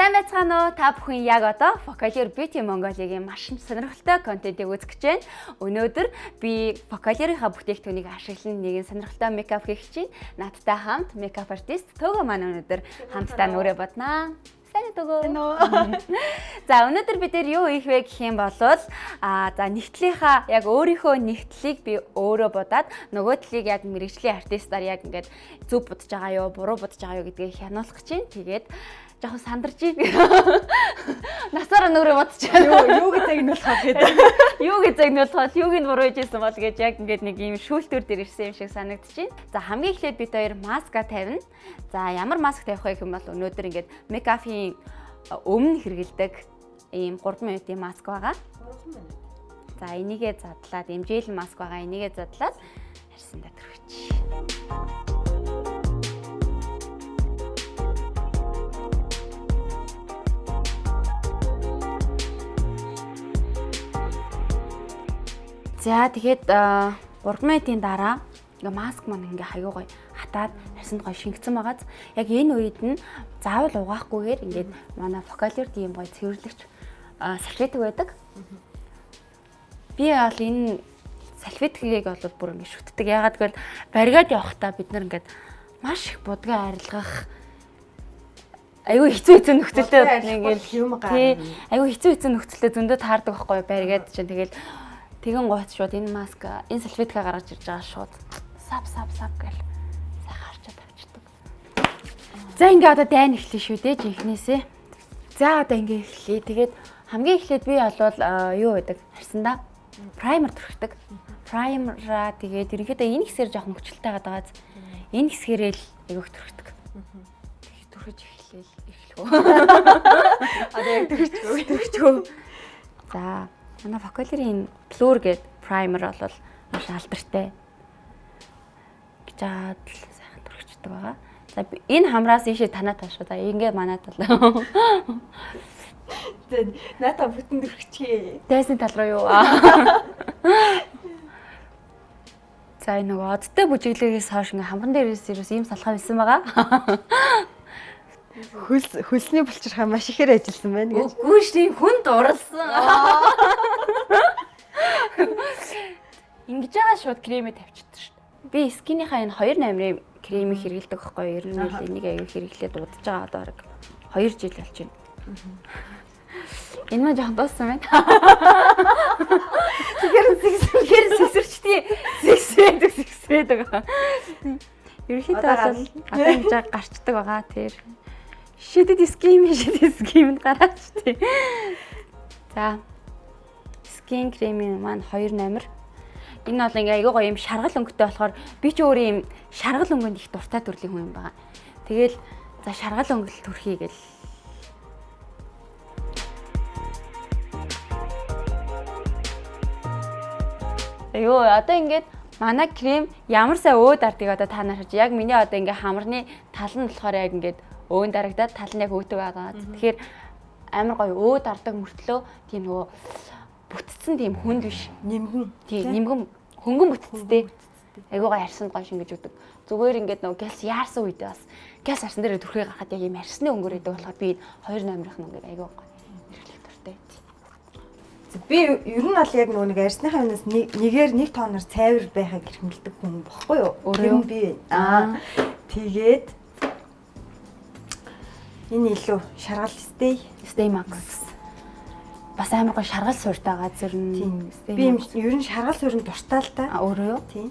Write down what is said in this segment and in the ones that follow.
Сайн байцгаана уу? Та бүхэн яг одоо Focalier Beauty Mongolia-гийн маш сонирхолтой контентыг үзэх гэж байна. Өнөөдөр би Focalier-ийнхаа бүтээгдэхүүнийг ашиглан нэгэн сонирхолтой makeup хийх гэж байна. Надтай хамт makeup artist Төгөө маань өнөөдөр хамтдаа нүрээ боднаа. Сайн уу Төгөө? За, өнөөдөр бид нэр юу хийх вэ гэх юм бол за, нэгтлийнхаа яг өөрийнхөө нэгтлийг би өөрөө будаад, нөгөө талыг яг мэргэжлийн артистаар яг ингээд зөв будаж байгаа юу, буруу будаж байгаа юу гэдгийг хянуулах гэж байна. Тэгээд жоохон сандарч байна. Насаараа нүрээ будаж байна. Юу гэж загнуулах вэ гэдэг. Юу гэж загнуулах бол, юуг нь буруу хийжсэн бол гэж яг ингээд нэг юм шүүлтүүр дээр ирсэн юм шиг санагдчихэв. За, хамгийн эхлээд бид хоёр маска тавина. За, ямар маск тавих вэ гэх юм бол өнөөдөр ингээд makeup ын өмнө хэрэглэдэг ийм 3 минутын маск байгаа. 3 минут. За, энийгээ задлаад, ийм gel маск байгаа. Энийгээ задлаад арьсандаа түрхэж. За, тэгэхэд 3 минутын дараа ингээ маск маань ингээ аюу гоё хатаад арьсанд гоё шингэсэн байгааз яг энэ үед нь заавал угаахгүйгээр ингээд манай Focallure тийм гоё цэвэрлэгч салфетик байдаг. Би бол энэ салфеткийг бол бүр ингээ шүтдэг. Яагаад гэвэл баригаад явахдаа бид нар ингээд маш их будгаа арилгах аюу хэцүү хэцүү нөхцөлтэй ингээд юм гарна. Аюу хэцүү хэцүү нөхцөлтэй зөндөө таардаг байхгүй баригаад чинь. Тэгэл тэгэн гооч шууд энэ маск, энэ салфетка гаргаж ирж байгаа, шууд сап сап сап гэл сайхан харчаад авчдаг. За, ингээ одоо дайн эхлэе шүү дээ жинхнээсээ. За, одоо ингээ эхлэе. Тэгээд хамгийн эхлээд би болвол юу байдаг? Харсандаа primer түрхдэг. Primer-аа тэгээд ерөнхийдөө энэ хэсгээр жоохон мөчлөлтэй байгаа. Энэ хэсгээрээ л айгүйх түрхдэг. Түрхэж эхлээл эхлэх үү? Одоо яг түрхчихгүй. Түрхчихгүй. За, манай Focallure-ийн Blur гээд primer бол маш алдартай гэж аваад л сайхан түрхчихдэг байгаа. За, энэ хамраас ийшээ танаа тал шүү. За, ингээ манай тал. За, наата бүтэн түрхчихье. Дайсны тал руу юу? За, энэ нөгөө одтой бүжиглэгээс хойш ингээ хамран дээрээс ерөөс ийм салхаа байсан байгаа. Хөлс хөлсний булчирхай маш ихээр ажилласан байна гэж. Үгүй шүү, хүнд уралсан. Ингэж байгаа шууд кремээ тавьчихдаг шүү. Би Skin-ийнхаа энэ 2 номерын кремийг хэрэглэдэг байхгүй юу? Ер нь л энийг аягүй хэрэглээд удаж байгаа, одоо бараг 2 жил болж байна. Энэ маань жоохон дууссан байна. Тэгэхээр Тэгэхээр сэгсэрчдээ сэгсрээд сэгсрээд байгаа. Ерөнхийдөө бол одоо ингэж гарчдаг байгаа тэр. Шидэд skin, шидэд skin гараач тий. За. Skin кремийн маань 2 номер. Энэ бол ингээ айгүй гоё юм шаргал өнгөтэй болохоор би ч өөрөө юм шаргал өнгөнд их дуртай төрлийн хүн юм байгаа. Тэгэл за, шаргал өнгөл төрхий гэл. Йоо, одоо ингээд манай крем ямар сайн өө дардгийг одоо та нар харж, яг миний одоо ингээ хамарны тал нь болохоор яг ингээд өөн дарагдаад, тал нь яг өөтэй байгаа. Тэгэхээр амар гоё өө дардаг мөртлөө тийм нөгөө бүтцэн тийм хүнд биш. Нимгэн. Тийм, нимгэн хөнгөн бүтцтэй. Айгуу гоё арьсанд гоё шингэж өгдөг. Зүгээр ингээд нөгөө гялс яарсан үедээ бас гялс арьсан дээр түрхээ гарахад яг ийм арьсны өнгөөр идэг болохоор би хоёр номерын өнгөөр айгуу гоё хэрэглэх дуртай. Би ер нь бол яг нөгөө нэг арьсныхаа өнөөс нэгээр нэг тоноор цайвар байхыг эрхэмлэдэг хүн бохгүй юу? Тэр нь би. Тэгээд энэ илүү шаргал stay Stay Max. Бас амар гоё шаргал суурьтай байгаа зэрэг. Тийм. Би юм ер нь шаргал суурьнд дуртай л та. А, өөрөө юу? Тийм.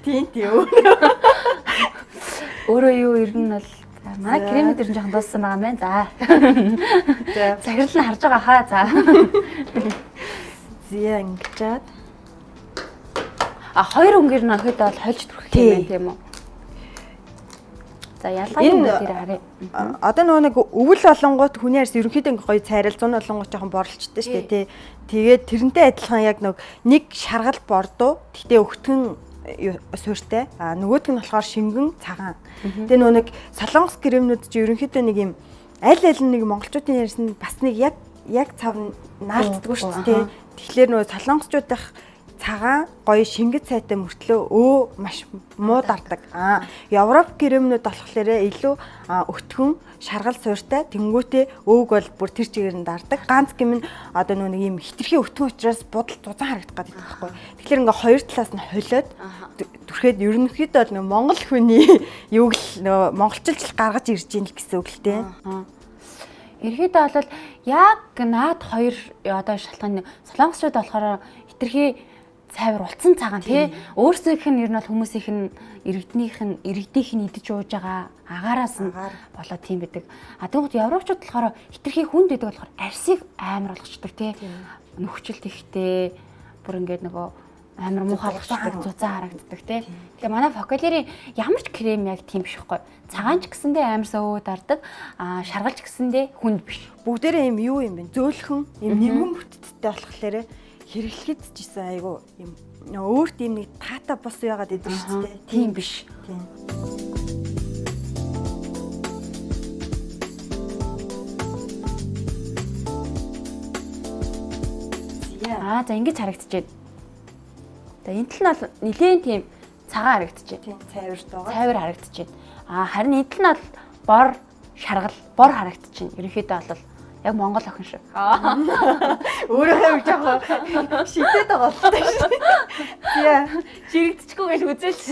Тийм тийм өөрөө. Өөрөө юу, ер нь бол манай кремүүд ер нь жоохон дууссан байгаа юм байна. За. За. Захирал нь харж байгаа хаа. За. Зя, ингэж. А, хоёр өнгөөр нь охид бол хольж түрхэх юм байна, тийм үү? За, ялгаа юм дээр харъя. Одоо нөгөө нэг өвөл болонгууд хүний арьс ерөнхийдөө ингээ гоё цайрал, зун болонгууд жоохон борлцтой шүү дээ, тий. Тэгээд тэрнтэй адилхан яг нэг шаргал бордоо. Гэтэ өгтгөн суурьтай. А нөгөөх нь болохоор шингэн цагаан. Тэгээ нөгөө нэг солонгос кремнүүд чи ерөнхийдөө нэг юм аль аль нэг монголчуудын ярьсан бас нэг яг яг цав наалтдаггүй шүү дээ. Тэгэхээр нөгөө солонгосчуудах цагаан гоё шингэц сайтай мөртлөө өө маш муу дардаг. Европ кремнүүд болохоор илүү өтгөн шаргал суурьтай, тэнгүүтээ өөг бол бүр тэр чигээр нь дардаг. Ганц гэм нь одоо нөгөө нэг юм хитрхи өтгөн учраас будал зузаан харагдах гэдэг байхгүй. Тэгэхээр ингээ хоёр талаас нь холиод түрхэд ерөнхийдөө бол нөгөө монгол хүний юуг л нөгөө монголчилж гаргаж ирж ийн л гэсэн үг л дээ. Ерөнхийдөө бол яг наад хоёр одоо шалтгаан солонгосчууд болохоор хитрхи цайвар улцсан цагаан тий өөрсдийнх нь ер нь бол хүмүүсийнх нь иргэднийх нь иргэдийнх нь идэж ууж байгаа агаараас нь болоод тийм байдаг. А тэгвэл европчууд болохоор хитрхи хүнд байдаг болохоор арсыг амар болгочдөг тий. Нөхцөлт ихтэй бүр ингээд нөгөө амар муухай болгочдөг, зузаан харагддаг тий. Тэгэхээр манай Focallure-ийн ямар ч крем яг тийм биш байхгүй. Цагаан ч гэсэндээ амар сөө дардаг, а шаргалч гэсэндээ хүнд биш. Бүгдээрээ юм юу юм бэ? Зөөлхөн, юм нэмгэн бүтцтэй болохоор хэрэглэхэд ч гэсэн айгу юм өөрт юм нэг таата бос яагаад идэв шүү дээ. Тийм биш. Тийм. Аа за ингэж харагдчихэв. За энэ тал нь бол нэлээн тийм цагаан харагдчихэв. Тийм, цайвар дуугаа. Цайвар харагдчихэв. Аа харин энэ тал нь бол бор шаргал, бор харагдчихэв. Ерөнхийдөө бол яг монгол охин шиг. Өөрөөхөө жоохон шидэд байгаа л та шүү. Яа, жирэгдэчихгүй гэж үзээлч.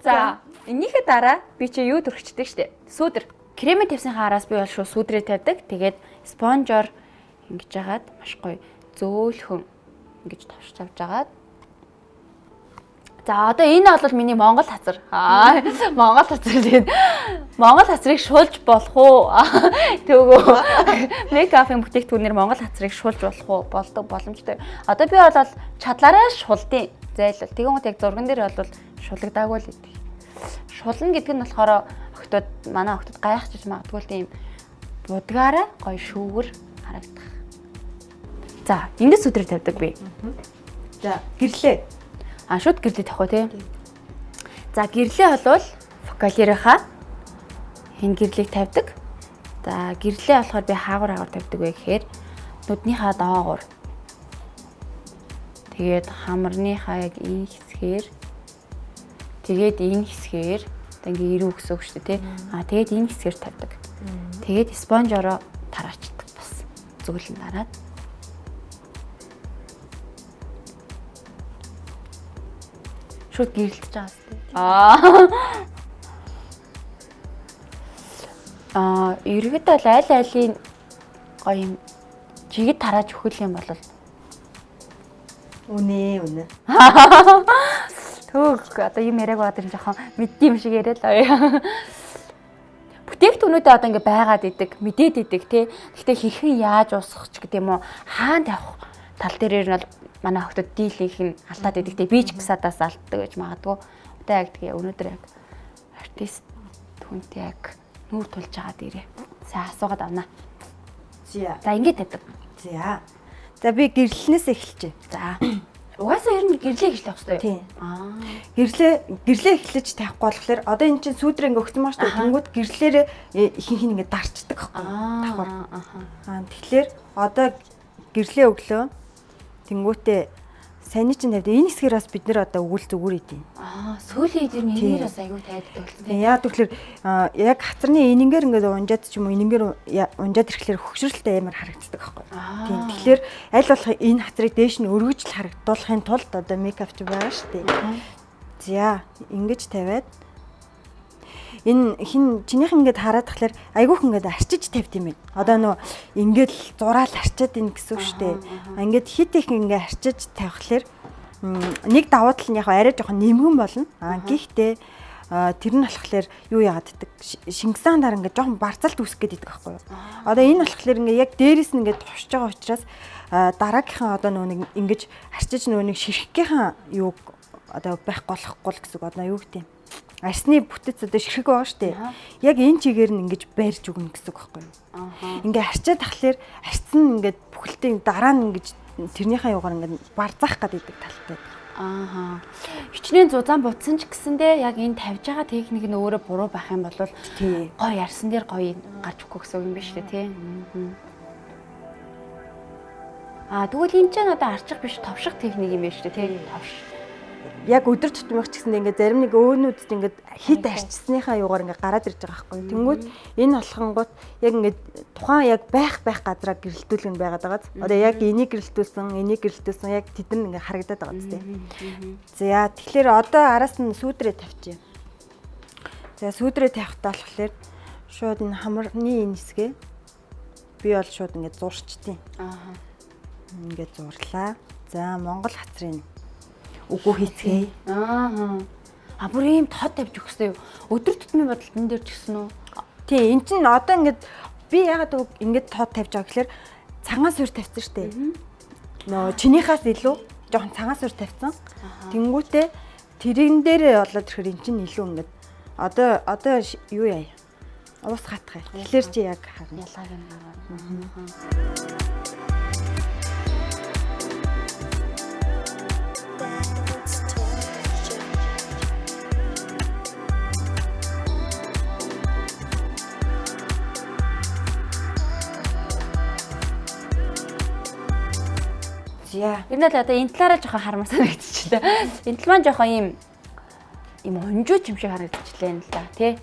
За, энийхээ дараа би чи юу төрчихдөг штэ. Сүүдэр. Кремээ тавьсныхаа араас би бол шууд сүүдрээ тавьдаг. Тэгээд спонжоор ингэж жагаад маш гоё зөөлхөн ингэж товч тавьж агаад. За одоо энэ бол миний монгол хацар. Аа, монгол хацар тэгээд монгол хацрыг шулж болох уу? Тээгөө мейкапын бүтээгдэхүүнээр монгол хацрыг шулж болох уу? Болдог боломжтой. Одоо би бол чадлаараа шулдیں۔ Зайлвал. Тэгэн гот яг зурган дээр бол шулагдаагүй л гэдэг. Шулна гэдэг нь болохоор охтууд манай охтууд гайхчих магадгүй л тийм будгаараа гоё шүүгэр харагдах. За, ингэж сүдрээ тавьдаг би. За, гэрлээ. А шууд гэрлээ тавих уу тий? За, гэрлээ болвол Focallure-ийнхаа энэ гэрлийг тавьдаг. За, гэрлээ болохоор би хаагур хаагур тавьдаг вэ гэхээр нүднийхаа доогуур. Тэгээд хамарныхаа яг энэ хэсгээр, тэгээд энэ хэсгээр одоо ингээ ирүү гэсэн үг шүү дээ тий. А тэгээд энэ хэсгээр тавьдаг. Тэгээд спонжороо тараачдаг бас. Зүгэлэн дараад. Шууд гэрэлтэж байгаа сте. Аа, ерөөдөө л аль айлын гоё юм жигэд тарааж өгөх юм бол үнэ үнэ. Төг одоо юм яриаг байгаа юм жоохон мэддэм юм шиг яриа л. Бүтээгдэхүүнүүдээ одоо ингээ байгаад идэг, мэдээд идэг тий. Гэхдээ хэрхэн яаж уусгах ч гэдэг юм уу, хаана тавих тал дээрээр нь бол манай охтод дийлийнх нь алдаад идэг тий. Би ч гэсадаас алддаг гэж магадгүй. Одоо яг тэгээ өнөөдөр яг артист хүнтэй яг нүүр тулж байгаа дээрээ. Сайн асуугаад авна. За. За ингэ тавьдаг. За. За би гэрлэнээс эхэлжээ. За. Угаасаа ер нь гэрлээ гэж тавих хэрэгтэй юу? Тийм. Аа. Гэрлээ эхлэж тавихгүй болохоор одоо эн чинь сүүдрээ ингээ өгсөн байгаа шүү дээ. Тэнгүүд гэрлээрээ ихэнх нь ингээ дарчдаг байхгүй давхар. Аа тэгэхээр одоо гэрлээ өглөө. Тэнгүүтээ Саний чинь тавьд. Энэ хэсгээр бас бид нэр одоо өгүүл зүгээр идэв. Аа, сүүлийн үед ер нь энээр бас айгүй тайлбар болсон тийм. Яа гэвэл яг хацарны энэнгээр ингээд унжаад ч юм уу энэнгээр унжаад ирэхлээр хөгшрөлтэй амар харагддаг байхгүй. Тийм. Тэгэхээр аль болох энэ хацрыг дээш нь өргөжл харагдуулахын тулд одоо мейкап ч байгаа шүү дээ. За, ингэж тавиад энэ хин чинийх ингээд хараад тахлаар айгүйх ингээд арчиж тавьд юм байна. Одоо нөө ингээд зураал арчаад ин гэсэн үг шүү дээ. Ингээд хит их ингээд арчиж тавихлаар нэг давуу тал нь яг арай жоохон нэмгэн болно. А гэхдээ тэр нь болохоор юу яагаад гэдэг шингэсэн дараа ингээд жоохон барцалт үүсгэх гээд идэх байхгүй юу. Одоо энэ болохоор ингээд яг дээрээс нь ингээд тушж байгаа учраас дараагийнхан одоо нөө нэг ингэж арчиж нөө нэг ширхгийнхэн юуг одоо байхгүй болохгүй л гэсэн үг. Одоо юу гэдэг юм. Арсны бүтэц одоо ширхэг байгаа шүү дээ. Яг энэ чигээр нь ингэж барьж өгнө гэсэн үг байхгүй юу? Ингээ арчаад тахлаар арцсан ингээд бүхэлдээ дараа нь ингэж тэрнийхээ юугаар ингээд барзаах гэдэг талтай. Ааха. Хичнээн зузаан бутсан ч гэсэндээ яг энэ тавьж байгаа техник нь өөрөө буруу байх юм бол гоё арсан дээр гоё гарч өгөхгүй гэсэн үг юм биш үү тий? Аа тэгвэл энэ чинь одоо арчих биш товших техник юм байна шүү дээ, тий? Товш. Яг өдөр тутмынх ч гэсэн ингээд зарим нэг өөнүүд ч ингээд хит арчсныхаа юугаар ингээд гараад ирж байгаа байхгүй. Тэнгүүд энэ болохонгууд яг ингээд тухайн яг байх газраа гэрэлтүүлэг нь байгаад байгаа. Одоо яг энийг гэрэлтүүлсэн, энийг гэрэлтүүлсэн яг тэд нар ингээд харагдаад байгаа зү. За тэгэхээр одоо араас нь сүүдрээ тавьчих. За сүүдрээ тавихтаа болохоор шууд энэ хамарны энэ хэсгээ би бол шууд ингээд зурчдیں۔ Аа. Ингээд зурлаа. За Монгол хацрын үгүй хийцгээе. Аа. А бүр ийм тод тавьж өгсөн юу? Өдөр тутмын бодолт энэ дээр ч гэсэн үү? Тий, эн чинь одоо ингээд би ягаад ингээд тод тавьж байгаа гэхээр цагаан суурь тавьсан шүү дээ. Нөө чинийхээс илүү жоохон цагаан суурь тавьсан. Тэнгүүтээ тэрэн дээрээ болоод ирэхээр эн чинь илүү ингээд одоо юу яа? Уус хатах. Тэгэхээр чи яг харна. Ялгааг нь гаргана. За. Ер нь л одоо энэ талаараа жоохон хармаар санагдчихлаа. Энэ тал маань жоохон ийм унжуу юм шиг харагдчихлаа юм л да, тий?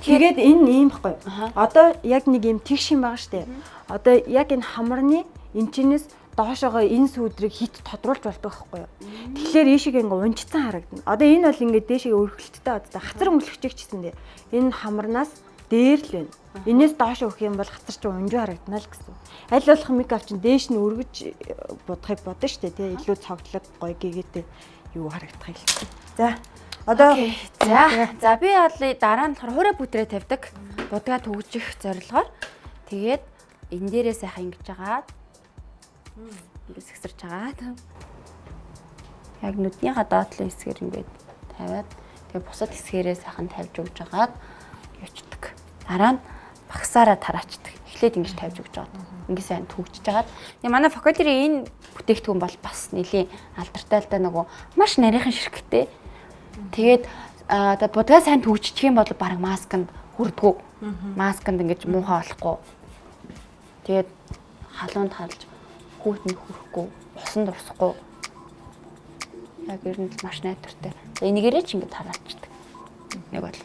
Тэгээд энэ ийм байхгүй. Одоо яг нэг ийм тэгш юм байгаа штэ. Одоо яг энэ хамарны энэчнээс доошоогоо энэ сүүдрийг хит тодруулж болдог байхгүй юу. Тэгэхээр ийшээ ингээ унжицсан харагдана. Одоо энэ бол ингээ дээшээ өргөлттэй одоо хацар өнгөлөгчийг ч гэсэн дээ. Энэ хамарнаас дээр л байна. Энээс доош өгөх юм бол хацар чинь унжуу харагдана л гэсэн. Аль болох мейкап чинь дээш нь өргөж будахыг бодно штэ тий. Илүү цогтлог гоё гэгээтэй юу харагдах юм. За одоо за би бол дараа нь болохоор хуурай бүтрээ тавьдаг. Будгаа түгжих зорилгоор тэгээд энэ дээрээ сайхан ингэж агаад ингэ сэгсэрч агаад яг нүднийхаа доотлын хэсгээр ингээд тавиад тэгээд бусад хэсгээрээ сайхан тавьж өгж агаад явчихдаг. Дараа нь багсаараа тараачдаг. Эхлээд ингэж тавьж өгч байгаа. Ингээ сайн түгжиж агаад. Тэгээ манай Focallure-ийн энэ бүтээгдэхүүн бол бас нэлийн алдартай л да, нөгөө маш нарийнхан ширхэгтэй. Тэгээд одоо будгаа сайн түгжчих юм бол бараг масканд хүрдгүү. Масканд ингэж муухай болохгүй. Тэгээд халуунд халж хүүтний хүрэхгүй, усанд урсахгүй. Яг ер нь л маш найдвартай. Энийгээрээ ч ингэ тараачдаг. Нэг бол.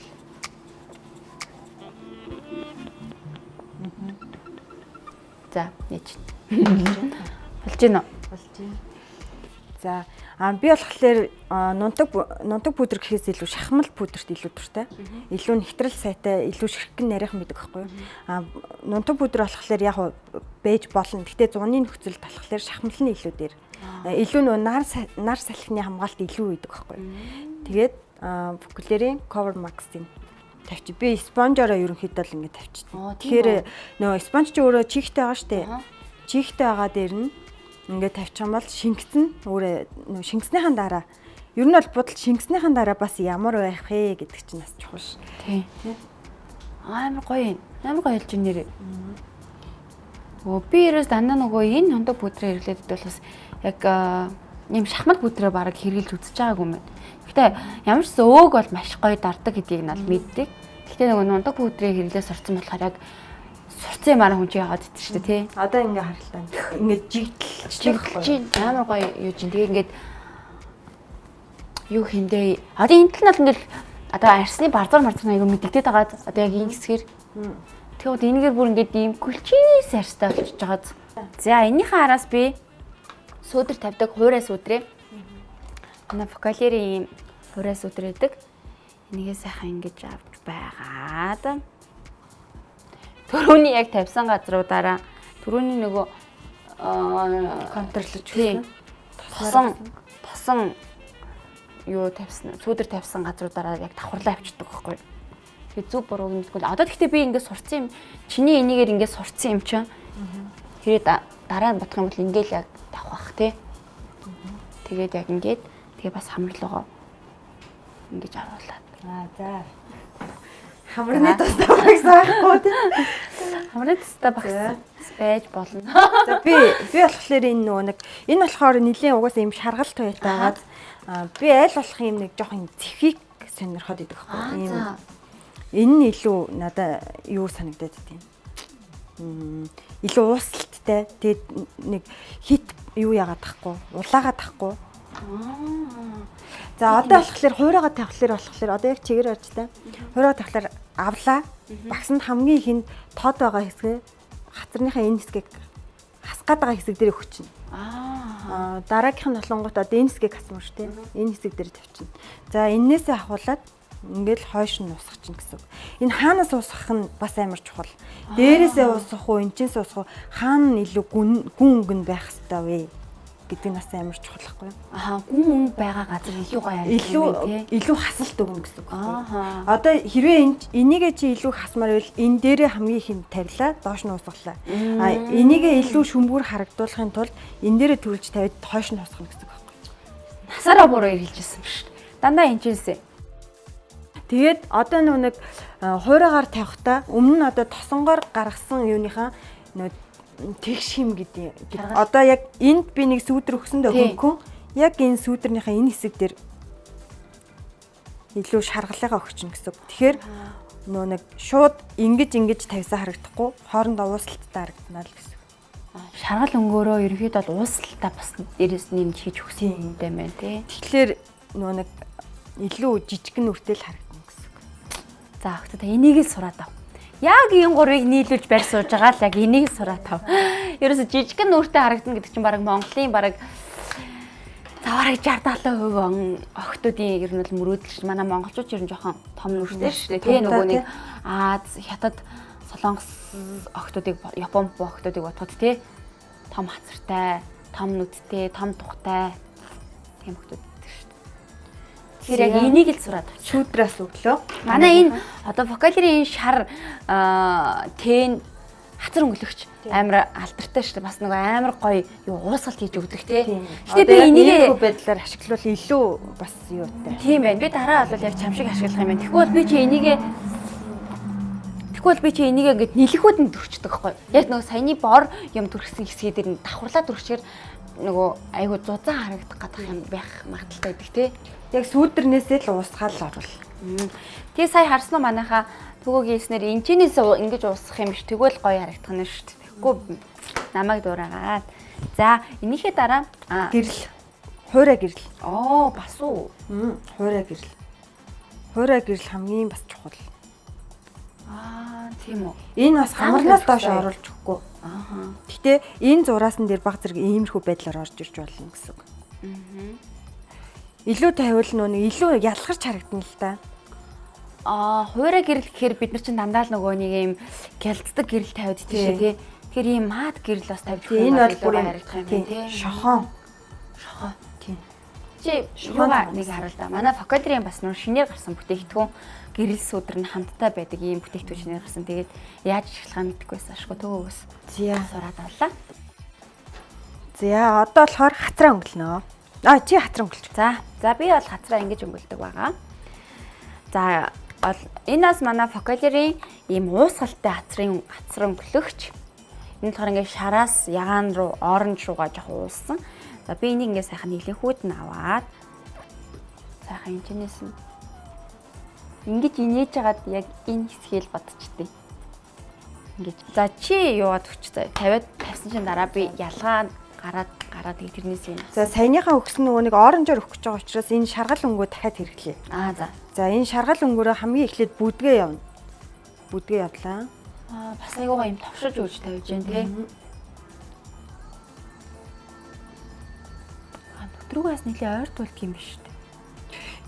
За, нэж. Болж гинэ үү? Болж гинэ. За, би болохоор нунтаг пудр гэхээс илүү шахмал пудрт илүү дуртай. Илүү нэгтрэл сайтай, илүү ширхгэн нарийнхан байдаг байхгүй юу? Нунтаг пудр болохоор яг байж болно. Гэтэ зуны нөхцөлд болохоор шахмал нь илүү дээр. Илүү нөө нар салхины хамгаалт илүү байдаг байхгүй юу? Тэгээд Focallure-ийн Cover Max-ийн тавьчих. Би спонжороо ерөнхийдөө л ингэ тавьчихсан. Тэгэхээр нөө спонж чи өөрөө чигтэй байгаа штэ. Чигтэй байгаа дээр нь ингээд тавьчих юм бол шингэсэн өөрөө нөө шингэснийхэн дараа ер нь бол бодол шингэснийхэн дараа бас ямар байх вэ гэдэг чинь бас чухал ш. Тий. Амар гоё юм. Амар гоё хэлж нэрээ. Өө би ерөөс дандаа нөгөө энэ нунтаг пудраа хэрэглээд бол бас яг ийм шахмал пудраа бараг хэрэглэж үзэж байгаагүй юм байна. Гэтэ ямар ч өөг бол маш гоё дардаг гэдгийг нь бол мэддэг. Гэтэ нөгөө нунтаг пудрыг хэрэглээ сурцсан болохоор яг сурцсан юм араа хүн чи яваад идсэн шүү дээ, тий. Одоо ингээ харалтаа. Ингээ жигдэлж амар гоё юу чинь. Тэгээ ингээд юу хиндэ. Одоо энэ тал нь бол ингээл одоо арсны барзар айгу мэддэгдээд байгаа. Одоо яг энэ хэсгээр. Тэгэхээр энэгээр бүр ингээд ийм гүлчээс арьстай болчихж байгаа. За энэнийхээ араас би сүүдэр тавьдаг хуурай сүүдрээ. Манай Focallure-ийн ийм хуурай сүүдэр байдаг. Энийгээ сайхан ингэж авч байгаад түрүүний яг тавьсан газруудаараа түрүүний нөгөө контрлож өгсөн. Тосон юу тавьсан, сүүдэр тавьсан газруудаараа яг давхарлаа авчдаг байхгүй. Тэгээ зүг бурууг мэдгүй. Одоо гэхдээ би ингээд сурцсан юм. Чиний энийгээр ингээд сурцсан юм чинь. Хэрэг дараа нь бодох юм бол ингээд л яг давх бах тий. Тэгээд яг ингээд тэгээ бас хамарлуугаа ингэж оруулаад. Аа за. Хамрны тусдаа багс байхгүй тий. Хамрны тусдаа багс байж болно. За би болохоор энэ нөгөө нэг энэ болохоор нэлийн угаасаа юм шаргал туяатай байгаад би аль болох юм нэг жоох юм зэхийг сонирхоод идэх байхгүй. Ийм энэ нь илүү надаа юу санагдаад идэв. Илүү уусалттай. уусалттай. Тэгээд нэг хит юу яагаад тахгүй, улаагаад тахгүй. За одоо болохоор хуурайгаа тавихлаар болохоор одоо яг чигээр орж та. Хуурайгаа тавихлаар авлаа. Багсанд хамгийн ихэнд тод байгаа хэсгээ хацарныхаа энэ хэсгийг хасах гээд байгаа хэсэг дээр өгчнө. Дараагийнх нь болонгууд одоо энэ хэсгийг хасмаар шүү дээ. Энэ хэсэг дээр тавьчихна. За эннээсээ ахуулаад ингээл хойш нь уусгах чинь гэсэн үг. Энэ хаанаас уусгах нь бас амар чухал. Дээрээсээ уусгах уу, энэчнээс уусгах уу, хаана нь илүү гүн өнгө нь байх ёстой вэ гэдэг нь бас амар чухал байхгүй юу? Гүн өнгө байгаа газар илүү гоё илүү илүү хасалт өгнө гэсэн үг байхгүй юу? Одоо хэрвээ энийгээ чи илүү хасмаар байвал энэ дээрээ хамгийн ихэнд тавилаа, доош нь уусгалаа. Энийгээ илүү шүмбүүр харагдуулахын тулд энэ дээрээ төрүүлж тавиад хойш нь уусгах гэсэн үг байхгүй юу? Насаараа буруу ирэлжсэн юм шүү дээ. Дандаа энэчнээсээ. Тэгээд одоо нэг хуурайгаар тавихтаа өмнө нь одоо тосонгоор гаргасан юуныхаа нөө тэгш хим гэдэг. Одоо яг энд би нэг сүүдэр өгсөн дэ хөнгөн. Яг энэ сүүдэрнийхээ энэ хэсэг дээр илүү шаргалыгаа өгчнө гэсэн. Тэгэхээр нөө нэг шууд ингэж тавьсан харагдахгүй, хоорондоо уусалттай харагдана л гэсэн. Шаргал өнгөөрөө ерөнхийдөө бол уусалтаа бас дээрээс нэмж хийж өгсөн юм байна тий. Тэгэхээр нөө нэг илүү жижигэн нүртэл харагдана гэсэн. За охтоо энийг л сураад ав. Яг энэ гурвыг нийлүүлж барь сууж байгаа л яг энийг сураад ав. Ерөөсө жижигэн нүртэй харагдана гэдэг чинь бараг Монголын бараг бараг 60 70% охтуудын ер нь бол мөрөөдөл шүү. Манай монголчууд ер нь жоохон том нүртэй шүү дээ. Тэгээ нөгөө нэг Аз, Хятад, Солонгос охтуудыг, Япон охтуудыг бодоход тий том хацартай, том нүдтэй, том тухтай тийм охтууд гэдэг шүү дээ. Тэгэхээр яг энийг л сураад авчих. Шүүдрээс өглөө. Манай энэ одоо Focallure-ийн энэ шар тэн хацар өнгөлөгч амар алдартай шүү дээ. Бас нэг амар гоё юу уусгалт хийж өгдөг тий. Гэтэ би энийг байдлаар ашиглавал илүү бас юутай. Тийм байна. Би дараа бол яг чам шиг ашиглах юм байна. Тэгэхгүй бол би чи энийг ингээд нэлэхүүд нь төрчдөг байхгүй. Яг нөгөө саяны бор юм төрсөн хэсгээ дээр нь давхарлаа төрчээр нөгөө айгу зузаан харагдах гадах юм байх магадaltaй байдаг тий. Яг сүүдэрнээсээ л уусгаал оруул. Тэгээ сая харсан уу манайхаа төгөөгийн хэлснээр энэчнээс ингэж уусгах юм биш тэгвэл гоё харагдах нь шүү дээ. Тэгэхгүй намайг дуурайгаад. За энийхээ дараа гэрэл. Хуурай гэрэл. Оо бас уу. Хуурай гэрэл. Хуурай гэрэл хамгийн бас чухал. Тийм үү. Энэ бас хамарнаас доош оруулж өгөхгүй. Гэтэ энэ зураасан дээр баг зэрэг иймэрхүү байдлаар орж ирж болно гэсэн үг. Илүү тавиул нөө илүү ялгарч харагдана л да. Хуурай гэрэл гэхээр бид нар чинь дандаа л нөгөө нэг юм гялцдаг гэрэл тавиад идэв шээ тий. Тэгэхээр ийм мат гэрэл бас тавьж өгөх юм бол бүр харагдах юм байна тий. Шохон. Шохон. Тийм. Чи юугаа нэг харал да. Манай Focallure-ийн бас нөр шинээр гарсан бүтээгдэхүүн гэрэл сүүдэр нь хамттай байдаг ийм бүтээгдэхүүн шинээр гарсан. Тэгээд яаж ашиглахаа мэдэхгүй байсан ашгүй төгөөс. За сураад авлаа. За одоо болохоор хацраа өнгөлнө. Чи хацраа өнгөлч. За би бол хацраа ингэж өнгөлдөг байгаа. За энэ бас манай Focallure-ийн ийм уусгалтай хацар өнгөлөгч. Энэ болохоор ингээд шараас ягаан руу, оранж руугаа жоох уулсан. За би энийг ингээд сайхан нийлэнхүүд нь аваад сайхан энэчнээс нь ингэж инээж хагаад яг энэ хэсгийг л бодчихдээ. Ингэж. За чи юугаад өч заяа. 50-ад тавьсан чинь дараа би ялгаа гараад тэг тэрнээс юм. За саяныхаа өгсөн нөгөө нэг оранжоор өгөх гэж байгаа учраас энэ шаргал өнгөө дахиад хэрэглэе. За. За энэ шаргал өнгөөрөө хамгийн эхлээд бүдгээ явна. Бүдгээ явлаа. Бас айгуугаа юм товшиж өгч тавьж जैन тий. Нүдрүүгээс нэлээ ойртуулдаг юм биш үү?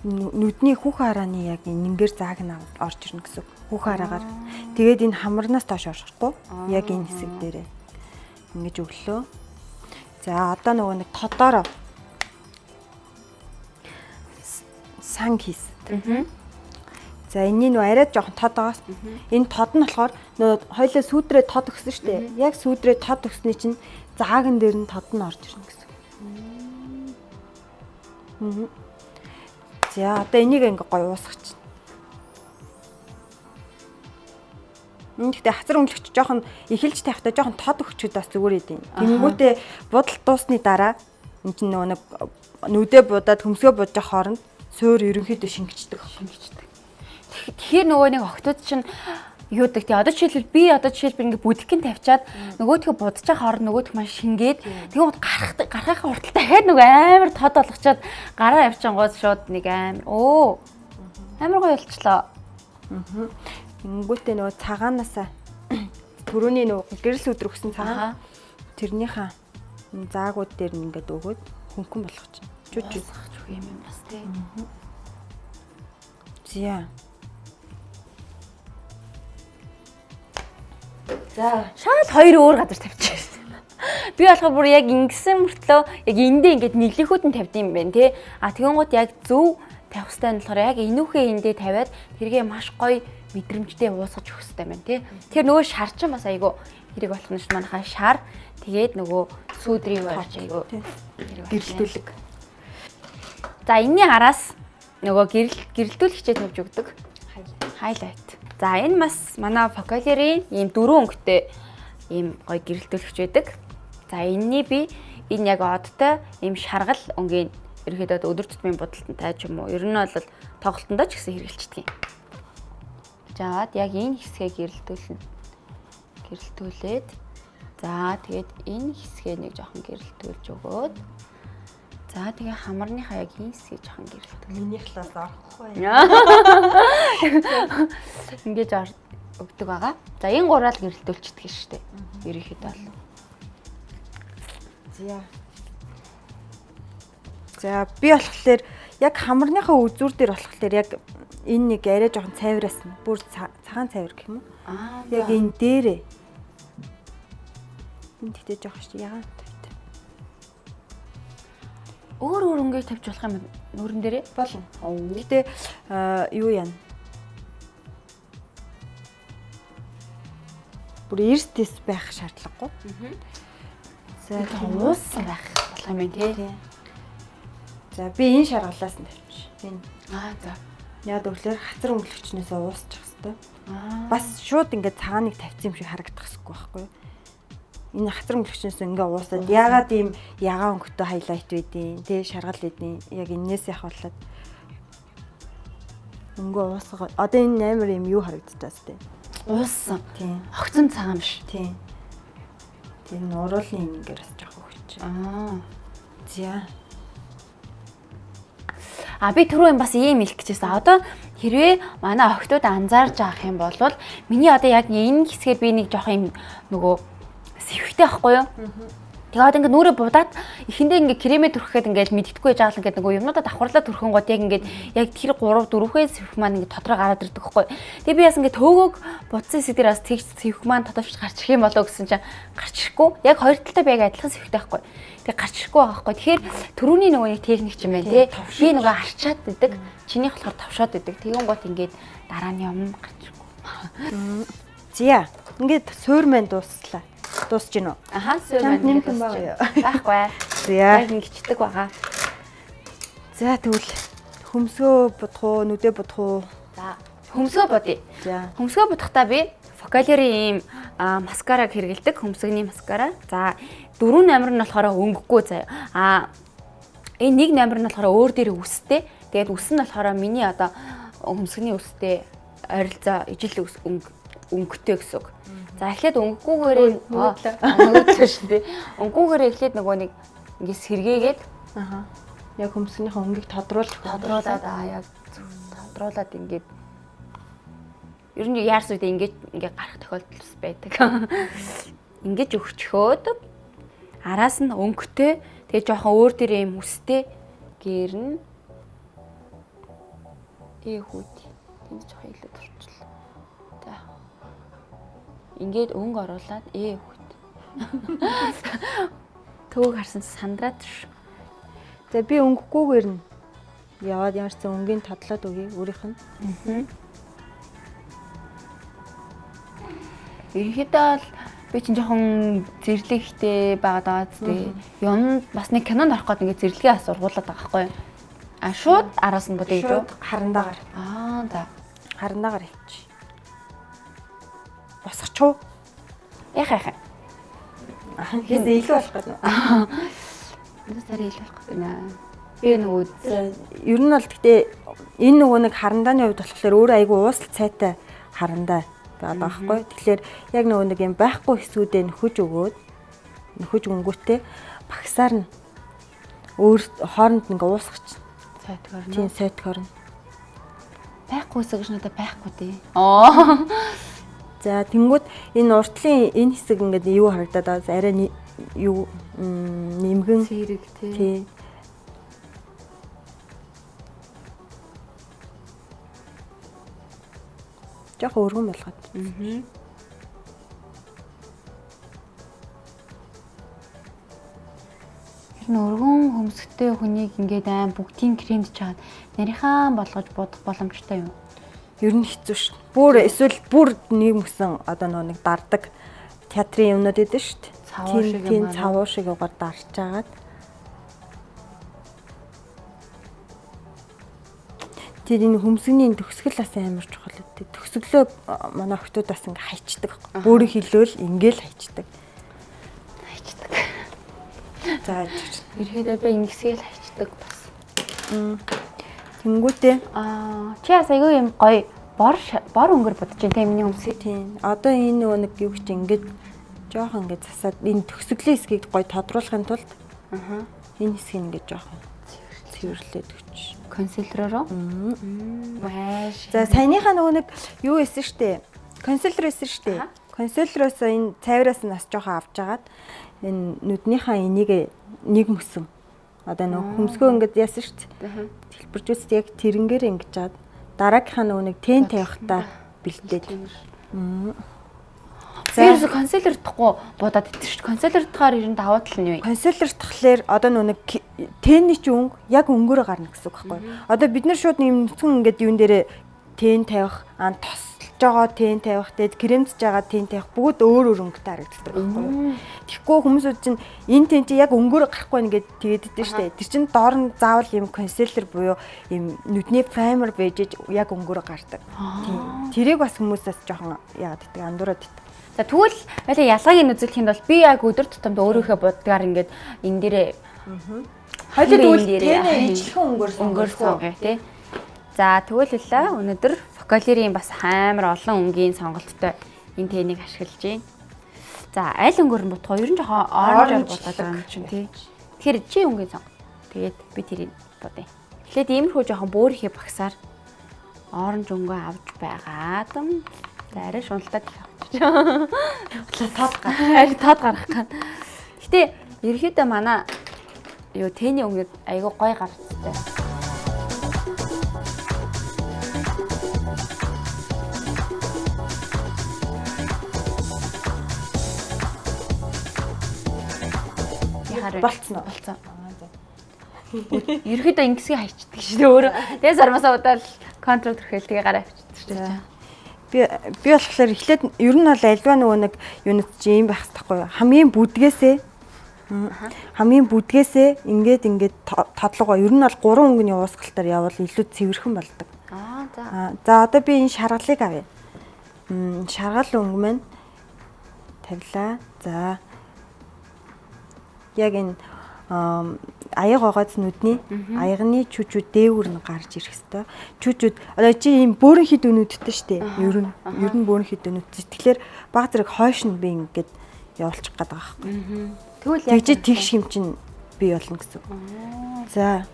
Нүдний хүүхэн харааны яг нэмгэр зааг нь орж ирнэ гэсэн. Хүүхэн хараагаар. Тэгээд энэ хамарнаас доош оршихгүй. Яг энэ хэсэг дээрээ ингэж өглөө. За одоо нөгөө нэг тодороо сан хийсэн. За энэний нөгөө арай жоохон тод байгаас. Энэ тод нь болохоор нөгөө хоёлаа сүүдрээ тод өгсөн шүү дээ. Яг сүүдрээ тод өгсөний чинь зааган дээр нь тод нь орж ирнэ гэсэн. За одоо энийг ингээ гоё уусгах чинь. Гэхдээ хацар өнгөлөгч жоохон эхэлж тавихтаа жоохон тод өгчүүд бас зүгээр идэв. Тэнгүүтээ будал дуусны дараа энэ чинь нөгөө нэг нүдэ будаад хөмсгөө будж явах хооронд суур ерөнхийдөө шингэждэг. Тэгэхээр нөгөө нэг охтууд чинь Юудаг тий. Одоо жишээлбэл би одоо жишээлбэл ингээ бүдгэн тавьчаад нөгөөдхөө будчих хооронд нөгөөх маань шингээд тэгвэл гарах гарахынхаа хүртэл дахиад нөгөө амар тод болгочоод гараа явчихангууд шууд нэг амар амар гоё болчлоо. Ингэнгүүтээ нөгөө цагаанаасаа түрүүний нөгөө гэрэл сүдэр өгсөн цагаан тэрнийхээ заагууд дээр нь ингээд өгөөд хөнгөн болгочих. Чүч чүч юм юм бас тий. За. За. Шал хоёр өөр газар тавьчихсан. Би болохоор бүр яг ингэсэн мөртлөө яг эндээ ингээд нийлэхүүд нь тавьд юм байна тий. А тэгэнгүүт яг зөв тавих хэрэгтэй нь болохоор яг энүүхээ эндээ тавиад тэргээ маш гоё мэдрэмжтэй уусгаж өгөх хэрэгтэй байна тий. Тэгэхээр нөгөө шар чинь бас айгүй хэрэг болох нь ш манайхаа шар тэгээд нөгөө сүүдрийн барьж айгүй гэрэлтүүлэг. За энэний араас нөгөө гэрэлтүүлэгчээ тавьж өгдөг. Хайлайт. За энэ бас манай Focallure-ийн ийм дөрвөн өнгөтэй ийм гоё гэрэлтүүлэгч байдаг. За энэний би энэ яг одтой ийм шаргал өнгийн ерөөхдөө өдөр тутмын будалтантай ч юм уу ер нь бол тоглолтондоо ч гэсэн хэрэглэждэг юм. Жаад яг энэ хэсгээ гэрэлтүүлнэ. Гэрэлтүүлээд за тэгээд энэ хэсгээ нэг жоохон гэрэлтүүлж өгөөд за тэгээ хамарныхаа яг энэ хэсгийг жоохон гэрэлтүүл. Миний талаас орохгүй. Ингэж өгдөг байгаа. За энэ гураал гэрэлтүүлчихдэг шүү дээ. Ерөнхийдөө бол. За. За би болохоор яг хамарныхаа үзүүр дээр болохоор яг энэ нэг арай жоохон цайвраас нь бүр цагаан цайвар гэх юм уу? Аа. Яг энэ дээрээ. Энэ тэгтээ жоохон шүү ягаан тавьтай. Өөр өөр өнгөийг тавьж болох юм нүүрэн дээрээ? Болно. Гэтэ юу яана? Бүр эрс тэс байх шаардлагагүй. За ууссан байх болох юм байна тий. За би энэ шаргалаас нь тавьчих. Энэ. Аа за. Яг өглөөр хацар өнгөлөгчнөөс уусчих хэвээр. Аа. Бас шууд ингээд цагааныг тавьсан юм шиг харагдах хэсэггүй байхгүй юу? Энэ хацар өнгөлөгчнөөс ингээ уусаад яагаад ийм ягаан өнгөтэй хайлайт байдیں۔ Тэ шаргал байдیں۔ Яг энээс явах болоод өнгө уусгаа. Одоо энэ амар юм юу харагдчихаас тэ. Ууссан. Тийм. Огцон цагаан биш. Тийм. Тэр нуруулын ингээд бас жоох өгч. Аа. За. А би түрүү юм бас ийм хэлэх гэжсэн. Одоо хэрвээ манай охтууд анзаарж авах юм бол миний одоо яг энэ хэсгээр би нэг жоох юм нөгөө сэвхтэй байхгүй юу? Тэгээд ингээд нүрээ будаад эхэндээ ингээд кремээ түрхэхэд ингээд мэддэхгүй байж байгаа л ингээд нөгөө юмнуудаа давхарлаа түрхэн гот яг ингээд яг тэр 3 4-хэн сэвх маань ингээд дотроо гараад ирдэг байхгүй. Тэгээд би бас ингээд төөгөөг будсан хэсэг дээр бас тэгж сэвх маань тодорч гарч ирэх юм болоо гэсэн чинь гарч ирэхгүй. Яг хоёр талдаа би яг адилхан сэвхтэй байхгүй. Тэгээд гарч ирэхгүй байгаа байхгүй. Тэгэхээр түрүүний нөгөө нэг техник юм байна тий. Би нөгөө арчаад идэг. Чинийх болохоор товшоод идэг. Тэгэн гот ингээд дараа нь юм гарч ирэхгүй. Зя. Ингээд суур маань дууслаа. Дуусч гин үү? Аха, суур маань нэмэх юм байгаа юу? Байхгүй. За. Яг ингэчдэг байгаа. За тэгвэл хөмсгөө будах уу, нүдэ будах уу? За, хөмсгөө будъя. За. Хөмсгөө будахдаа би Focallure-ийн ийм маскараг хэрэглэдэг, хөмсгөний маскара. За, 4 номер нь болохоор өнгөгүй заяа. А энэ 1 номер нь болохоор өөр дээр үстэй. Тэгээд үс нь болохоор миний одоо хөмсгөний үстэй ойролцоо ижил үс өнгөтэй гэсэн үг. За эхлээд өнгөгүйгээрээ нөгөөдлөө шүү дээ. Өнгөгүйгээрээ эхлээд нөгөө нэг ингэ сэргээгээд аха. Яг хөмсгнийхээ өнгийг тодруулаад яг тодруулаад ингээд ер нь яарс үедээ ингэж ингээ гарах тохиолдол бас байдаг. Ингэж өгчхөөд араас нь өнгөтэй тэгээ жоохон өөр дээр юм үстэй гэрнэ. Хүүт. Тэнд жоохон илүү турчлаа. За. Ингээд өнгө оруулаад хүүт. Төөг харсан сандраад ш. За би өнгөгүйгээр нь яваад ямар ч зэн өнгийн тодлоод өгье өөрийнх нь. Ерөнхийдөө бол би чинь жоохон зэрлэгтэй байгаад байгаа зү. Юм бас нэг кинонд орох гээд ингээд зэрлэгээ бас ургуулад байгаа байхгүй юу? А шууд араас нь будъя гэж үү? Шууд харандагаар. Аа за. Харандагаар явчих. Босгоч уу? Яха яха. Хээс илүү болох гэдэг. Надад арай илүү болох гэдэг нэ. Би нөгөө Ер нь бол гэхдээ энэ нөгөө нэг харандааны хувьд болохоор өөрөө айгүй уусал цайтай харандаа байгаа байхгүй. Тэгэхээр яг нөгөө нэг юм байхгүй хэсгүүдээ нөхөж өгөөд нөхөж өнгөтэй багсаар нь өөр хооронд ингээ уусгах чинь. Сойдгоор нь. Тийм, сойдгоор нь. Байхгүй хэсэг гэж надад байхгүй дээ. Оо. За тэнгууд энэ уртлын энэ хэсэг ингээд юу харагдаад байгаа, арай юу нэмгэн цэрэг тий. Тий. Жохо өргөн болгоод. Тэр нь өргөн хөмсгтэй хүнийг ингээд аим бүгдийн кремд чаад нарийнхаа болгож будах боломжтой юм. Ер нь хэцүү шүү. Бүр эсвэл бүр нийгэмсэн одоо нөгөө нэг дардаг театрын юмнууд идэв шүү дээ. Цавуу шиг юм Тийм аа. цавуу шиг угаар дарж агаад. Тэр энэ хөмсгний төгсгөл бас амар чухал үү. Төгсгөлөө манай охтууд бас ингээ хайчдаг. Өөрөө хилөөл ингээл хайчдаг. Хайчдаг. За Ерөөдөө би ингэсгээл хайчдаг бас. тэнгүүтээ Аа, чи бас айгүй юм гоё бор бор өнгөр будаж байна те миний өмсгий. тийм одоо энэ нөгөө нэг юу гэж ингээд жоохон ингээд засаад энэ төгсгөлийн хэсгийг гоё тодруулахын тулд Аа. энэ хэсгийг ингээд жоохон цэвэрлээд өгч. Консилеророо. Маш. За саяныхаа нөгөө нэг юу исэн штэ. Консилер исэн штэ. Аха. Консилероос энэ цайвраас нь бас жоохон авч агаад энэ нүднийхаа энийг нэг мөсөн. Одоо нөгөө хөмсгөө ингээд яасан штэ. Дэлбэржүүлсэн яг тэрнгээр ингэж чад дараагийнхаа нөгөө нэг тэн тавихтаа бэлдээд. За ерөөсө консилер тахгүй будаад идсэн шүү дээ. Консилер тахаар ер нь давуу тал нь юу юм? Консилер тахлаар одоо нөгөө нэг тэнний чи өнгө яг өнгөөрөө гарна гэсэн үг байхгүй юу? Одоо бид нар шууд нэг юм нүцгэн ингээд юун дээрээ тэн тавих, ан тосолж байгаа тэн тавих, тэгэд кремдж байгаа тэн тавих бүгд өөр өөр өнгөтэй харагддаг байхгүй юу? Тэгэхгүй хүмүүсүүд чинь энэ тэн чи яг өнгөөрөө гарахгүй нэ гэд тэгээд идэв штэ. Тэр чин доор нь заавал юм консилер буюу юм нүдний праймер байж яг өнгөөрөө гардаг. Тийм. Тэрийг бас хүмүүсээс жоохон яагаад гэдэг андуураад идэг. За тэгвэл хоёлаа ялгааг нь үзүүлэхэд бол би яг өдөр тутамд өөрийнхөө будгаар ингээд энэ дээрээ Хоёул тэгвэл энэ дээрээ тэнэ ижлэхэн өнгөөр өнгөөр сонгоё тий. За тэгвэл хэлээ өнөөдөр Focallure-ийн бас амар олон өнгийн сонголттой энэ тэнийг ашиглаж байна. За аль өнгөөр нь будах вэ? Ер нь жоохон оранжаар Оранж будаад байгаа юм чинь тий. Тэгэхээр чи өнгийн сонго. Тэгээд би тэрийг будъя. Эхлээд иймэрхүү жоохон бөөрийнхээ багсаар оранж өнгөө авч байгаад за арай шуналтаад их авчих. Тод гар. Арай тод гарах гэн. Гэтэ ерөөхдөө манай юу тэний өнгөд айгүй гой гарцтай. Яхаар Болцсон уу? Болцсон. Ерөөхдөө ингэсгийг хайчдаг шүү дээ өөрөө. Тэгээ сармасаа удаал контрол төрхөл тэгээ гараа авчихдээ шүү дээ. Би болохоор эхлээд ер нь бол альва нөгөө нэг юунууд чи юм байх хэрэгтэй юу? Хамгийн бүдгээсээ хамгийн бүдгээсээ ингээд ингээд тодлогоо ер нь бол 3 өнгөний уусгалтаар явбал илүү цэвэрхэн болдог. Аа за. За одоо би энэ шаргалыг авъя. Шаргал өнгө маань тавилаа. За яг энэ аяг оогоц нүдний аягны чүчүүд дээгүүр нь гарч ирэх хэвээр. Чүчүүд одоо чи ийм бөөрөн хит өнүүдтэй штэ. Ер нь бөөрөн хит өнүүдтэй. Тэгэхээр баг зэрэг хойш нь би ингээд явуулчих гээд байгаа байхгүй. Тэгвэл яг тэгж тэгш юм чинь бий болно гэсэн. За.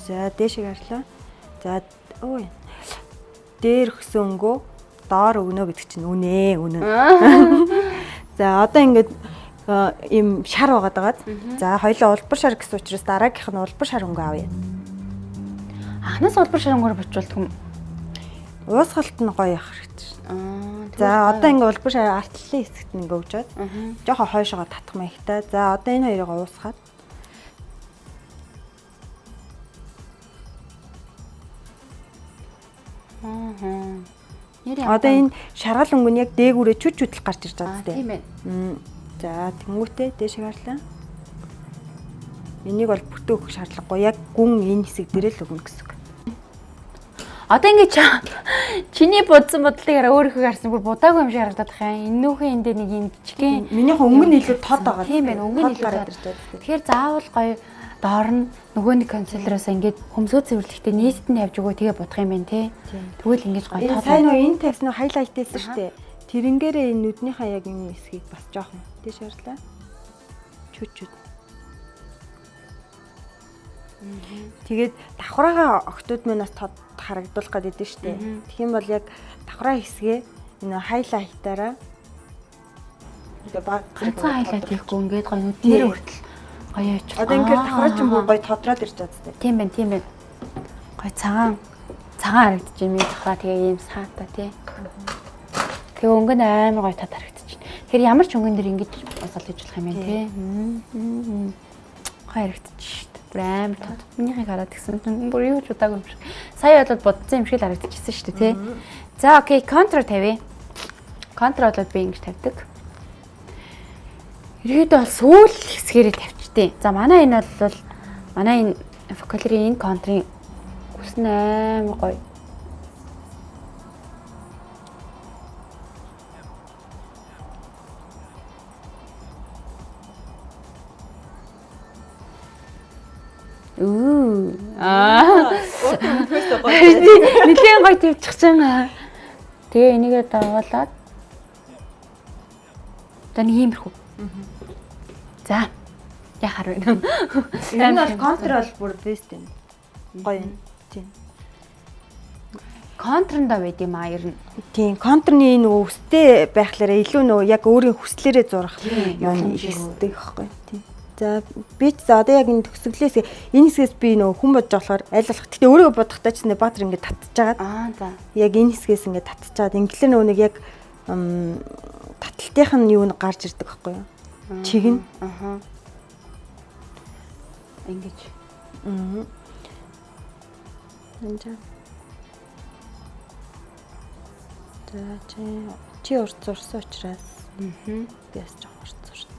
За дээшээ гарлаа. За ой. Дээр өгсөн өнгөө доор өгнө гэдэг чинь үнэ үнэ. За одоо ингээд ийм шар байгаад байгаа. За хоёлаа улбар шар гэсэн учраас дараагийнх нь улбар шар өнгө авъя. Анхнаас улбар шар өнгөөр бочволдох юм. Уусгалт нь гоё явах хэрэгтэй шин. За одоо ингээ улбар шар артлын хэсэгт нь ингээ өгч чад. Жохо хойшоогоо татах маягтай. За одоо энэ хоёрыг уусгаад. Одоо энэ шаргал өнгө нь яг дээгүүрээ чүч чүтэл гарч ирж байгаа зү. Тийм ээ. За тэнгүүтээ дээшээ гарлаа. Энийг бол бүтэн өгөх шаардлагагүй. Яг гүн энэ хэсэг дээрээ л өгнө гэсэн үг. Одоо ингэ чиний будсан бодлыг араа өөрийнхөө харсан бүр будаагүй юм шиг харагдаад байх юм. Энэ нүүхэн эндээ нэг юм жижигхэн. Минийх өнгө нь илүү тод байгаа. Тийм байна. Өнгө нь илүү тод. Тэгэхээр заавал гоё Доор нь нөгөө нэг concealer-оос ингээд хөмсгөө цэвэрлэхдээ нийтэд нь явж өгөө тэгээ будах юм байна те. Тэгвэл ингэж гоё тоо. Сайн нөгөө энэ тавьсан нь highlight хийсэн шүү дээ. Тэрнгээрээ энэ нүднийхээ яг энэ хэсгийг бас жоохон тийш харлаа. Чүт чүт. Тэгээд давхраагаа октод мөн бас тод харагдуулах гэдэг шүү дээ. Тэгэх юм бол яг давхраа хэсгээ энэ хайлайтаараа ингээ баг ганцхан хайлайт хийхгүй ингээд гоё нүднэр хүртэл гоё явчих. Одоо ингээд давхраа чинь бүр гоё тодроод ирж байгаа зү. Тийм байна, тийм байна. Гоё цагаан цагаан харагдчих юм давхраа тэгээ ийм саатай тий. Тэгээ өнгө нь амар гоё тод харагдчих. Тэгэхээр ямар ч өнгөн дэр ингэж бас олж болох юм байна тий. Гоё харагдчих. Бүр амар тод. Минийхийг хараад тэгсэн чинь бүр юу ч удаагүй юм шиг. Сая болоод будсан юм шиг л харагдчихсан шүү дээ тий. За окей, контр тавья. Контр болоод би ингэж тавьдаг. Ерөөдөө бол сүүл хэсгээрээ тавьчихдээ. За манай энэ бол манай энэ Focallure-ийн энэ контрын үс нь амар гоё. Аа. Нилээн гоё тавьчих чинь. Тэгээ энийгээ дагуулад. За нэг иймэрхүү. За. Яхаар вэ? Энэ бол контр бол бүр best юм. Гоё юм. Тийм. Контрндоо байд юм аа ер нь. Тийм, контрны нөгөө өстэй байхлаараа илүү нөгөө яг өөрийн хүслээрээ зурах юм ихсдэг байхгүй. Тийм. За би ч за одоо яг энэ төгсгөлээс энэ хэсгээс би нөгөө хүн бодож болохоор аль болох гэтээ өөрийгөө бодохдоо ч нэ баатар ингээд татчихагаад. Аа за. Яг энэ хэсгээс ингээд татчихагаад ингэлэр нөгөө нэг яг таталтынх нь юу н гарч ирдэг байхгүй юу? Чиг нь. Аха. Ингэж. Аа. Энд. За чи урт зурсан учраас би бас жоох урт зурч.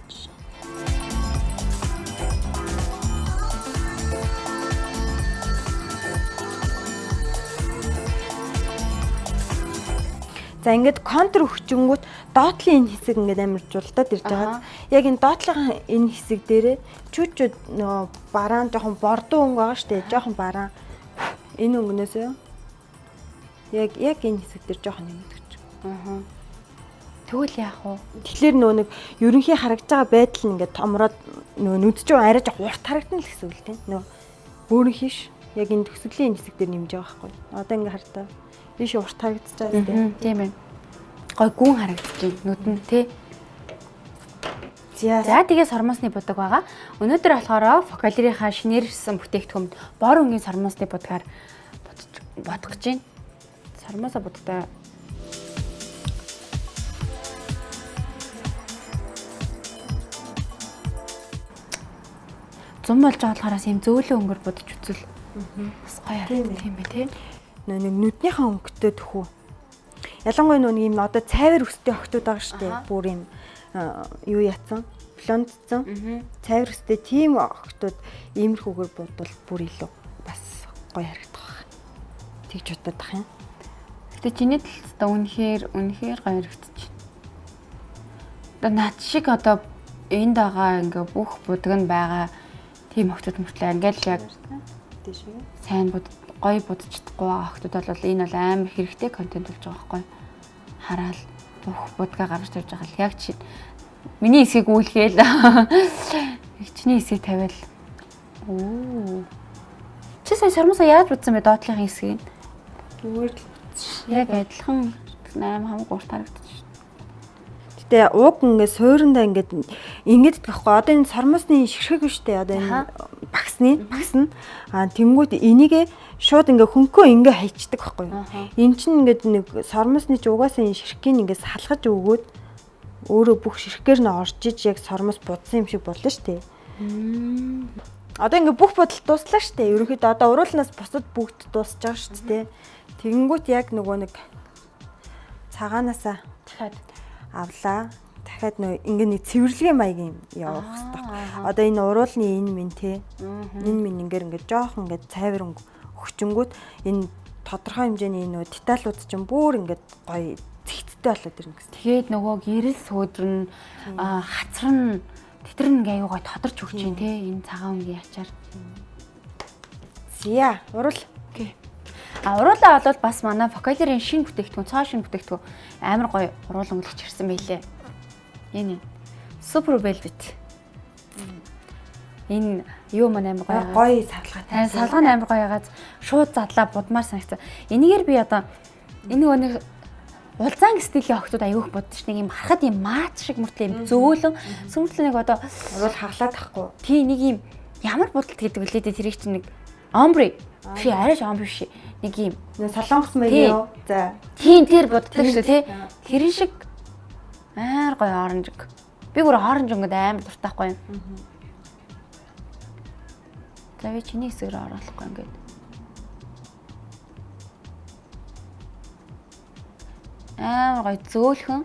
За ингээд контр өгчөнгүүт доотлын энэ хэсэг ингээд амар жулдаад ирж байгаа. Яг энэ доотлын энэ хэсэг дээрээ чүт чүт нөгөө бараан жоохон бордоо өнгө байгаа штэ. Жоохон бараан энэ өнгөнөөсөө яг энэ хэсэг дээр жоохон нэмээд өгч. Аа. Тэгвэл яах вэ? Тэгэхээр нөгөө нэг ерөнхий харагдж байгаа байдал нь ингээд томроод нөгөө нүд чинь арай жоох урт харагдана л гэсэн үг л тийм. Нөгөө бөөрн хийш яг энэ төгсгөлийн энэ хэсэг дээр нэмж байгаа байхгүй. Одоо ингээд хартаа. Ийш урт харагдаж байгаа тийм. Тийм ээ. Гой гүн харагдаж байна нүд нь тий. За тэгээ сормуусны будаг байгаа. Өнөөдөр болохоор Focallure-ийнхаа шинээр ирсэн бүтээгдэхүүн бор өнгийн сормуусны будгаар бодох гэж байна. Сормуусаа будагтай зум болж байгаа болохоос ийм зөөлөн өнгөөр будаж үзвэл бас гоё харагдах юм бэ тий. Нэг нүднийхээ өнгөтэй төхүү. Ялангуяа нөө нэг юм одоо цайвар өстэй охтууд байгаа шүү дээ. Бүр юм юу яцсан, блондцсан. Цайвар өстэй тийм охтууд иймэрхүүгээр будвал бүр илүү бас гоё харагдах байх. Тэгж бодоод тах юм. Гэтэ чиний талд үнэхээр үнэхээр гоё харагдчих. Одоо над шиг одоо энд байгаа ингээ бүх будаг нь байгаа тийм охтууд мөртлөө ингээл яг сайн буд гоё будаж чадахгүй байгаа охтууд бол энэ бол амар хэрэгтэй контент болж байгаа байхгүй. Хараал бүх будгаа гаргаж тавьж байгаа л яг чи миний хэсгийг үйлгээл чиний хэсгийг тавиал. Оо. Чи сая сормуусаа яаж будсан бэ доотлын хэсгийг? Зүгээр л яг адилхан 8 хамаг урт харагдчих. Гэтэ уг ингээд суурандаа ингээд ингээд гэхгүй. Одоо энэ сормуусны ширхэг биш үү? Одоо энэ багсны багс нь аа тэнгууд энийгээ шууд ингээ хөнкөө ингээ хайчдаг байхгүй юу? Эн чинь ингээд нэг сормуусны чи угаасаа энэ ширхгийг ингээд салгаж өгөөд өөрөө бүх ширхгээр нь орж иж яг сормуус будсан юм шиг болно шүү дээ. Одоо ингээ бүх бодол дууслаа шүү дээ. Ерөнхийдөө одоо уруулнаас бусад бүгд дуусч байгаа шүү дээ. Тэгэнгүүт яг нөгөө нэг цагаанаасаа дахиад авлаа. Дахиад нөө ингээ нэг цэвэрлэгийн маягийн явах хэрэгтэй. Одоо энэ уруулны энэ минь те. Энэ минь ингээ ингээ жоохон ингээ цайвар өнгө өгчөнгүүт энэ тодорхой хэмжээний энэ нөө деталууд чинь бүр ингээ гоё зэгцтэй болоод ирнэ гэсэн. Тэгээд нөгөө гэрэл сөөдрөн хацар нь Тэр нь ингээ аюу гой тодорч өгч юм те энэ цагаан өнгийн ачаар. Зя, уруул. Окей. А уруулаа бол бас манай Focallure-ийн шинэ бүтээгдэхүүн, цоо шинэ бүтээгдэхүүн амар гоё уруул өнгөлөж ирсэн байлээ. Энэ Super Velvet. Энэ юу маань амар гоё. Гоё савлгаатай. Савлгаа нь амар гоё ягааз шууд задлаа будмаар санагцсан. Энийгээр би одоо энэ нөгөө нэг улзаан стилийн охтууд аюух будаж нэг юм харахад юм маат шиг мөртлөө юм зөөлөн сүмэртлээ нэг одоо уруул хаглаад тахгүй. Тий нэг юм ямар будалт гэдэг вүлээ дээ тэрийг чинь нэг омбри биш арайш омбри биш нэг юм солонгос маяг юу? За. Тийм тэр буддаг шүү тий. Тэрэн шиг амар гоё оранж. Би бүр оранж өнгөд амар дуртай байхгүй юм. За би чиний хэсгээр оруулахгүй ингээд. Амар гоё зөөлхөн.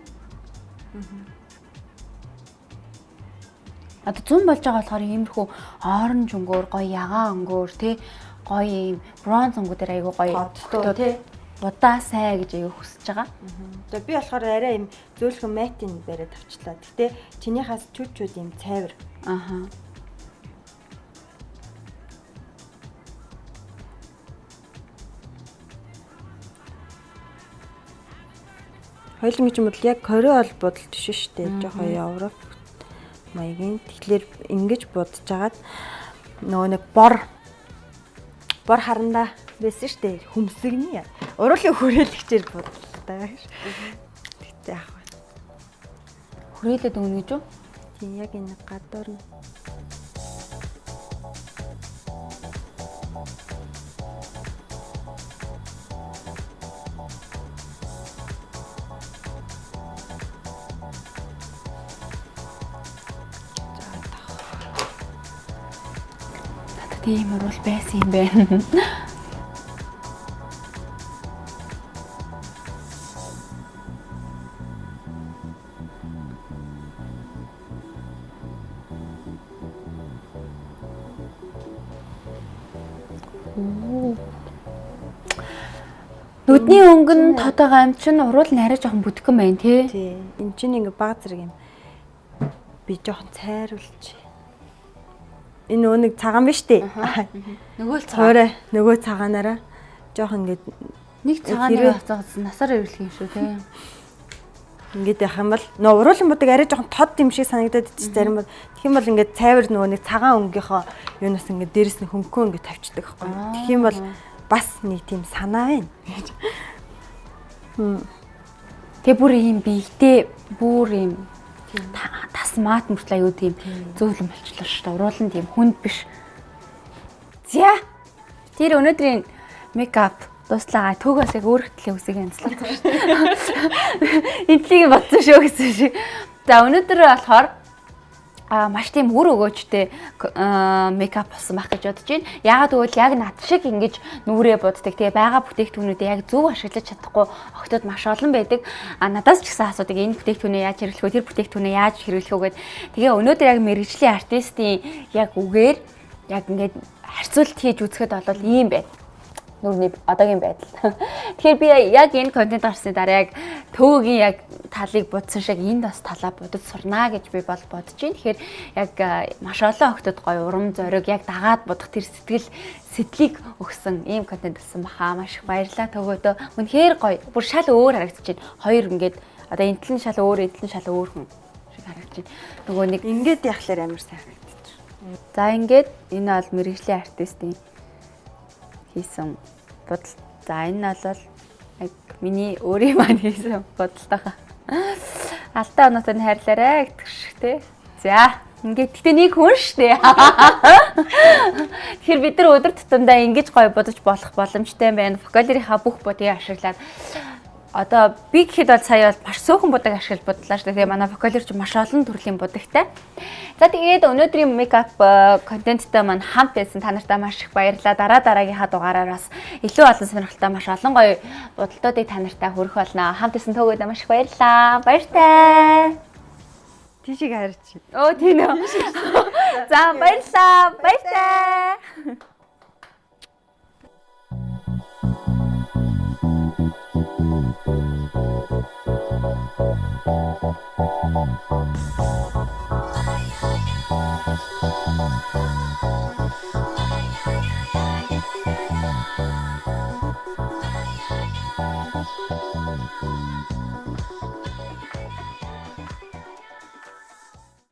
Одоо зун болж байгаа болохоор иймэрхүү оранж өнгөөр, гоё ягаан өнгөөр тий гоё ийм бронз өнгөдөр айгүй гоё тодтой тий будаасай гэж айгүй хүсэж байгаа. За би болохоор арай ийм зөөлхөн матин бариад авчлаа. Гэтэ чинийхээс чүд чүд ийм цайвар. Аха. Хоёулангийн ч юм бол яг Корей бол бодол биш шүү дээ. Жохоо Европ маягийн. Тэгэхээр ингэж бодож агаад нөгөө нэг бор харандаа байсан шүү дээ. Хөмсгний. Уруулын хүрээлэгчээр бодлоо гэж. Тэгтээ яах вэ? Хүрээлээд өгнө гэж үү? Тийм яг энэ гадуур нь. Тийм уруул байсан юм байна. Нүдний өнгө нь тод байгаа юм чинь уруул нь арай жоохон бүтгэн байна тий. Тий. Энд чинь ингээ баг зэрэг юм. Би жоохон цайруулчих. Энэ нөгөө нэг цагаан биш үү? Нөгөө л цагаан. Нөгөө цагаанаараа жоохон ингээд нэг цагааны хувцас насаар эвлэх юм шүү тий. Ингээд явах юм бол нөгөө уруулын будаг арай жоохон тод юм шиг санагдаад ичиж зарим бол тэгэх юм бол ингээд цайвар нөгөө нэг цагаан өнгийнхөө юунаас ингээд дээрэс нь хөнгөө ингээд тавьчихдаг байхгүй. Тэгэх юм бол бас нэг тийм санаа байна. Тэг бүр ийм биетэй бүр ийм тас мат мөртлөө аюу тийм зөөлөн болчлоо шүү дээ. Уруул нь тийм хүнд биш. За. Тэр өнөөдрийн мейкап дуслаа. Төгөөс яг өөрөх төлөө үсийг янзлах шүү дээ. Энэ төлийг бодсон шүү гэсэн шиг. За өнөөдөр болохоор маш тийм үр өгөөжтэй мейкап болсон байх гэж бодож байна. Яагаад гэвэл яг над шиг ингэж нүрээ буддаг. Тэгээ байгаа бүтээгдэхүүнүүдээ яг зөв ашиглаж чадахгүй охтууд маш олон байдаг. А надаас ч гэсэн асуудаг энэ бүтээгдэхүүнээ яаж хэрэглэх вэ? Тэр бүтээгдэхүүнээ яаж хэрэглэх вэ гэд. Тэгээ өнөөдөр яг мэргэжлийн артистийн яг үгээр яг ингээд харьцуулт хийж үзэхэд бол ийм байна. Нүрний одоогийн байдал. Тэгэхээр би яг энэ контент гарсны дараа яг төөгийн яг талыг будсан шиг энд бас талаа будаж сурнаа гэж би бол бодож байна. Тэгэхээр яг маш олон охтод гоё урам зориг яг дагаад будах тэр сэтгэлийг өгсөн ийм контент болсон баха. Маш их баярлалаа төгөөдөө. Үнэхээр гоё. Бүр шал өөр харагдаж байна. Хоёр ингээд одоо энэ тал нь шал өөр, энэ тал нь шал өөр хүн шиг харагдаж байна. Нөгөө нэг ингээд яхлаар амар сайн харагдаж байна. За ингээд энэ бол мэргэжлийн артистын хийсэн бодол. За энэ нь бол яг миний өөрийн маань хийсэн бодолтой байгаа. Алтан оноотой нь хайрлаарай гэдэг шиг тий. За ингээд гэтээ нэг хүн шүү дээ. Тэгэхээр бид нар өдөр тутамдаа ингэж гоё бодож болох боломжтой байна. Focallure-ийнхаа бүх будгийг ашиглаад одоо би гэхэд бол сая бол маш сөөхөн будаг ашиглаж бодлаа шүү дээ. Тэгээ манай Focallure ч маш олон төрлийн будагтай. За тэгээд өнөөдрийн мейкап контенттай маань хамт байсан та нартай маш их баярлалаа. Дараа дараагийнхаа дугаараар бас илүү олон сонирхолтой маш олон гоё бодолтуудыг та нартай хүргэх болно. Хамт байсан төгөөдөө маш их баярлалаа. Баяртай. Тийшээ харж. Өө тийм үү. За баярлалаа. Баяртай.